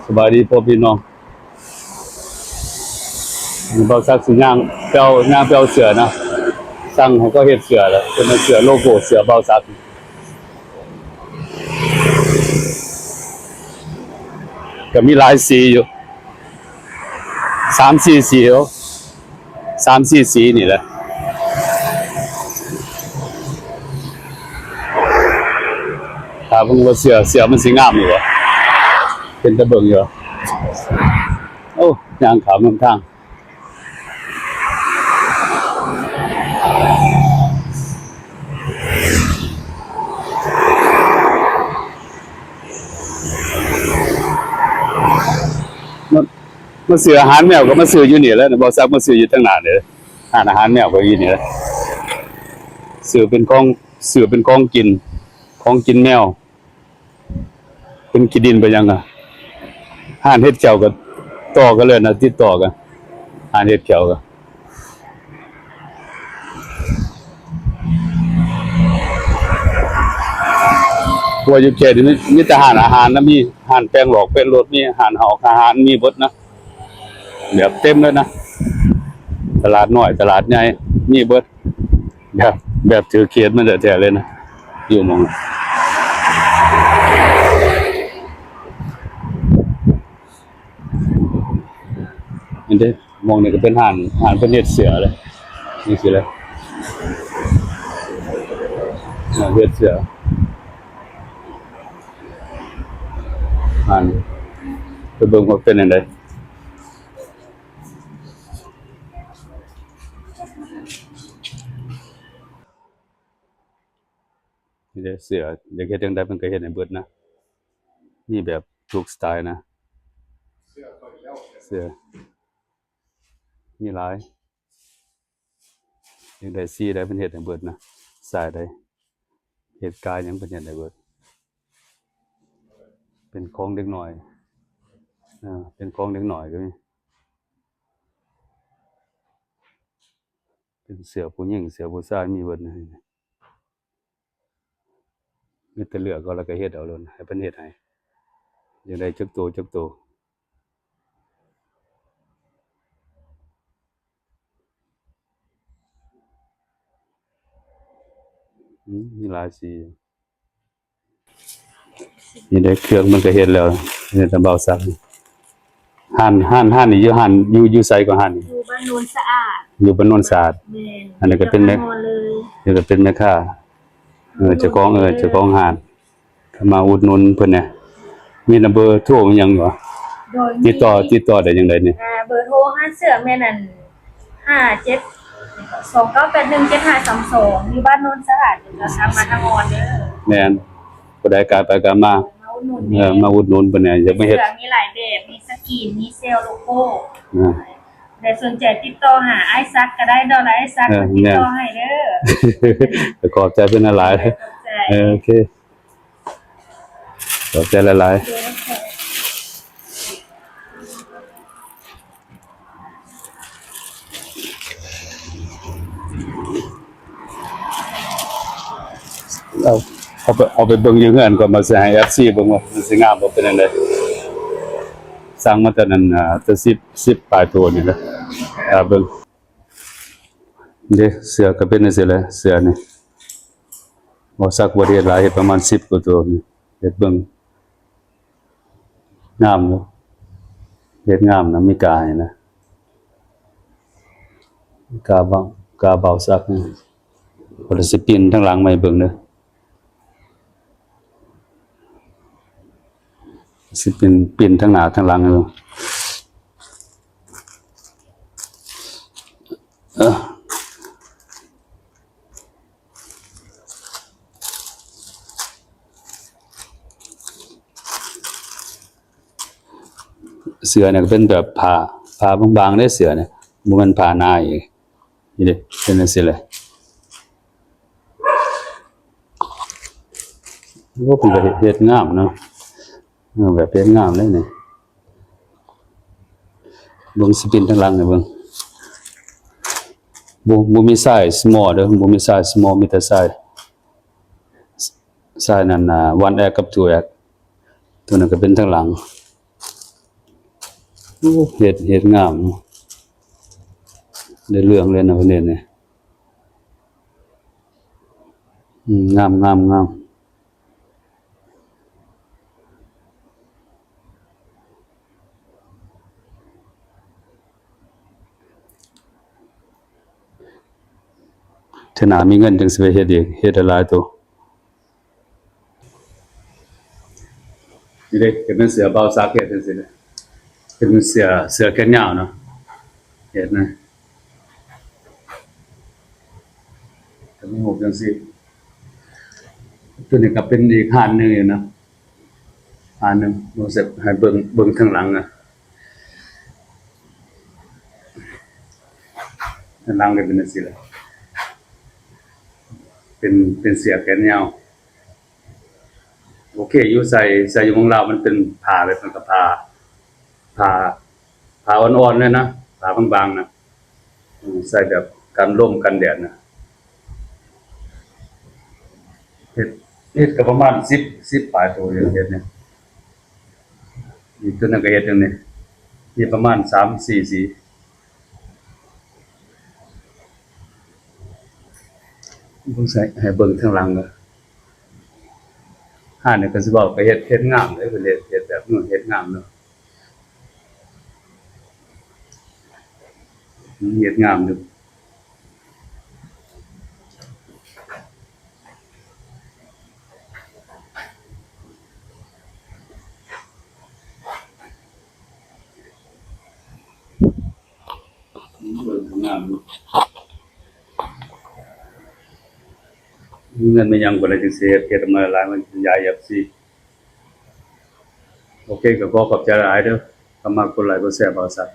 ສະບາຍດີພໍ່ພີ່ນ້ອງ, ບ່າວສັກຊິຍ່າງໄປເອົາ ຍ່າງໄປເອົາເສື້ອນະ, ສັ່ງໃຫ້ເຂົາເຮັດເສື້ອແລ້ວ, ເປັນເສື້ອໂລໂກ້ເສື້ອບ່າວສັກ, ກໍມີຫຼາຍສີຢູ່ ສາມສີ່ສີ. ສາມສີ່ສີນີ້ແຫຼະ. ຖ້າເບິ່ງວ່າເສື້ອ ເສື້ອມັນຊິງາມຢູ່ບໍ່? ເປັນຕາເບິ່ງຢູ່. ໂອ້ ຍ່າງຂ້າມນຳທາງ. ມາ ມາຊື້ອາຫານແມວກໍມາຊື້ຢູ່ນີ້ແຫຼະ, ບ່າວສັກມາຊື້ຢູ່ທາງໜ້ານີ້, ຮ້ານອາຫານແມວກໍຢູ່ນີ້ແຫຼະ. ຊື້ເປັນຂອງ ຊື້ເປັນຂອງກິນ ຂອງກິນແມວ, ເປັນຂີ້ດິນໄປຫຍັງອະ. ຮ້ານເຮັດແຂ້ວກໍຕໍ່ກັນເລີຍນະ, ຕິດຕໍ່ກັນ ຮ້ານເຮັດແຂ້ວກໍ ເພາະວ່າຢູ່ເຂດນີ້ມີ ມີແຕ່ຮ້ານອາຫານນະ, ມີຮ້ານແປງຫຼອກແປງລົດ, ມີຮ້ານເຮົາອາຫານ, ມີເບິດນະ, ແບບເຕັມເລີຍນະ. ຕະຫຼາດນ້ອຍ ຕະຫຼາດໃຫຍ່ ມີເບິດ, ແບບ ແບບຖືກເຂດມັນແທ້ໆເລີຍນະ, ຢູ່ໝ່ອງ ນີ້ເດ້. ໝ່ອງນີ້ກໍເປັນຮ້ານ ຮ້ານເພິ່ນເຮັດເສື້ອເລີຍ ນີ້ຊິເລີຍ, ຮ້ານເຮັດເສື້ອ. ຮ້ານ ໄປເບິ່ງວ່າເປັນຈັ່ງໃດ. ນີ້ເດ້ ເສື້ອ ຢາກເຮັດຈັ່ງໃດເພິ່ນກໍເຮັດໃຫ້ເບິດນະ, ມີແບບທຸກສະໄຕນະ. ເສື້ອ ມີຫຼາຍ, ຢາກໄດ້ສີໃດເພິ່ນເຮັດໃຫ້ເບິດນະ, ສາຍໃດ ເຮັດກາຍຫຍັງເພິ່ນເຮັດໃຫ້ເບິດ. ເປັນຂອງເດັກນ້ອຍ ເອີ ເປັນຂອງເດັກນ້ອຍກໍມີ, ເປັນເສື້ອຜູ້ຍິງ ເສື້ອຜູ້ຊາຍ ມີເບິດ. ມີແຕ່ເລືອກເອົາ ແລ້ວກໍເຮັດເອົາໂລດ ໃຫ້ເພິ່ນເຮັດໃຫ້, ຢາກໄດ້ຈັກໂຕ ຈັກໂຕ. ອືມ ມີຫຼາຍສີ. ນີ້ໄດ້ເຄື່ອງມັນກໍເຮັດແລ້ວ, ເຮັດແຕ່ບ່າວສັກ. ຮ້ານ ຮ້ານ ຮ້ານນີ້ຢູ່ ຮ້ານຢູ່ ຢູ່ໃສກໍຮ້ານນີ້? ຢູ່ບ້ານໂນນສະອາດ. ຢູ່ບ້ານໂນນສະອາດ. ແມ່ນ. ອັນນີ້ກໍເປັນແມ່ ເຈົ້າຂອງຮ້ານເລີຍ. ນີ້ກໍເປັນແມ່ຄ້າ. ເອີ ເຈົ້າຂອງ ເອີ ເຈົ້າຂອງຮ້ານ. ກໍມາອຸດໜູນເພິ່ນແດ່. ມີນຳເບີໂທອີ່ຫຍັງບໍ່? ໂດຍ ຕິດຕໍ່ ມີ ຕິດຕໍ່ໄດ້ຈັ່ງໃດນີ້? ອ່າ ເບີໂທຮ້ານເສື້ອແມ່ນ ອັນ ຫ້າເຈັດ ສອງເກົ້າແປດໜຶ່ງເຈັດຫ້າສາມສອງ ຢູ່ບ້ານໂນນສະອາດ, ກໍສາມາດທາງອອນເດີ. ແມ່ນ. ຜູ້ໃດການໄປການມາ ມາອຸດໜູນ ເອີ ແດ່ ມາອຸດໜູນເພິ່ນແດ່ ຢາກມາເຮັດ. ມີຫຼາຍແບບ ມີສະກຣີນ ມີເຊວໂລໂກ້. ອ່າ ໃຜສົນໃຈຕິດຕໍ່ຫາອ້າຍສັກກໍໄດ້ເນາະ, ອ້າຍສັກ ເອີ ຕິດຕໍ່ໃຫ້ເດີ. ແມ່ນ. ຂອບໃຈເພິ່ນຫຼາຍ. ຂອບໃຈ. ເອີ ໂອເຄ. ຂອບໃຈຫຼາຍໆ. ເອົາ ເອົາໄປ ເອົາໄປເບິ່ງຢູ່ເຮືອນກ່ອນ ວ່າຊິໃຫ້ເອັຟຊີເບິ່ງວ່າມັນຊິງາມບໍ່ ເປັນຈັ່ງໃດ. ສັ່ງມາແຕ່ນັ້ນ ອ່າ ແຕ່ສິບ ສິບປາຍໂຕນີ້ແຫຼະ. ຖ້າເບິ່ງ. ເດ້ ເສື້ອກໍເປັນຈັ່ງຊີ້ແຫຼະ ເສື້ອນີ້. ບໍ່ສັກບໍ່ໄດ້ເຮັດຫຼາຍ ເຮັດປະມານສິບກວ່າໂຕນີ້. ເຮັດເບິ່ງ ງາມຢູ່ ເຮັດງາມນະ ມີການີ້ນະ ກາບ່າວ ກາບ່າວສັກນີ້. ຂ້ອຍຊິປິ່ນທາງຫຼັງມາໃຫ້ເບິ່ງເດີ. ຊິປິ່ນ ປິ່ນທາງໜ້າທາງຫຼັງໃຫ້ເບິ່ງ. ເອີ ເສື້ອນີ້ກໍເປັນແບບຜ້າ ຜ້າບາງໆເດ້ ເສື້ອນີ້ ບໍ່ແມ່ນຜ້າໜາອີກ. ນີ້ເດ້ ເປັນຈັ່ງຊີ້ແຫຼະ. ໂອ້ ເພິ່ນກໍເຮັດ ເຮັດງາມເນາະ. ເອີ ແບບເຮັດງາມເດ້ນີ້. ເບິ່ງ ຊິປິ່ນທາງຫຼັງໃຫ້ເບິ່ງ. ບໍ່ ບໍ່ມີໄຊສ໌ສະມໍເດີ ບໍ່ມີໄຊສ໌ສະມໍ ມີແຕ່ໄຊສ໌ ໄຊສ໌ນັ້ນນະ ວັນເອັກກັບທູເອັກ. ຕົວນັ້ນກໍເປັນທາງຫຼັງ. ເຮັດ ເຮັດງາມ ໄດ້ເລື່ອງເລີຍນະ ເພິ່ນເຮັດນີ້. ອືມ ງາມ ງາມ ງາມ. ເທື່ອໜ້າມີເງິນຈຶ່ງຊິໄປເຮັດອີກ ເຮັດຫຼາຍໆໂຕ. ນີ້ເດ້ ເປັນເສື້ອບ່າວສັກເຮັດຈັ່ງຊີ້ນະ ເປັນເສື້ອ ເສື້ອແຂນຍາວເນາະ ເຮັດນະ ກໍມີຮູບຈັ່ງຊີ້. ຕົວນີ້ກໍເປັນອີກຮ້ານໜຶ່ງຢູ່ນະ ຮ້ານໜຶ່ງ ບໍ່ເສັດໃຫ້ເບິ່ງ ເບິ່ງທາງຫຼັງນະ ທາງຫຼັງກໍເປັນຈັ່ງຊີ້ແຫຼະ ເປັນ ເປັນເສື້ອແຂນຍາວ. ໂອເຄຢູ່ ໃສ່ ໃສ່ຢູ່ເມືອງລາວ ມັນເປັນຜ້າແບບນັ້ນ ກໍຜ້າ ຜ້າ ຜ້າອ່ອນໆເລີຍນະ ຜ້າບາງໆນະ ອືມ ໃສ່ແບບກັນລົມກັນແດດນະ. ເຮັດ ເຮັດກໍປະມານສິບ ສິບປາຍໂຕຢູ່ ເຮັດນີ້. ອີກຕົວໜຶ່ງກໍເຮັດຢ່າງນີ້ ມີປະມານສາມສີ່ສີ. ເບິ່ງໃສ່ ໃຫ້ເບິ່ງທາງຫຼັງເດີ. ຮ້ານນີ້ກໍຊິເວົ້າ ກໍເຮັດ ເຮັດງາມເດ້ ເພິ່ນເຮັດ ເຮັດແບບ ເຮັດງາມເນາະ ເຮັດງາມຢູ່. ມີເງິນມີຫຍັງ ຜູ້ໃດຈຶ່ງຊິເຮັດ ເຮັດອອກມາຫຼາຍ ມັນຢາຍເອັຟຊີ. ໂອເຄ ກໍຂໍຂອບໃຈຫຼາຍເດີ ເຂົ້າມາກົດໄລກົດແຊ ບ່າວສັກ.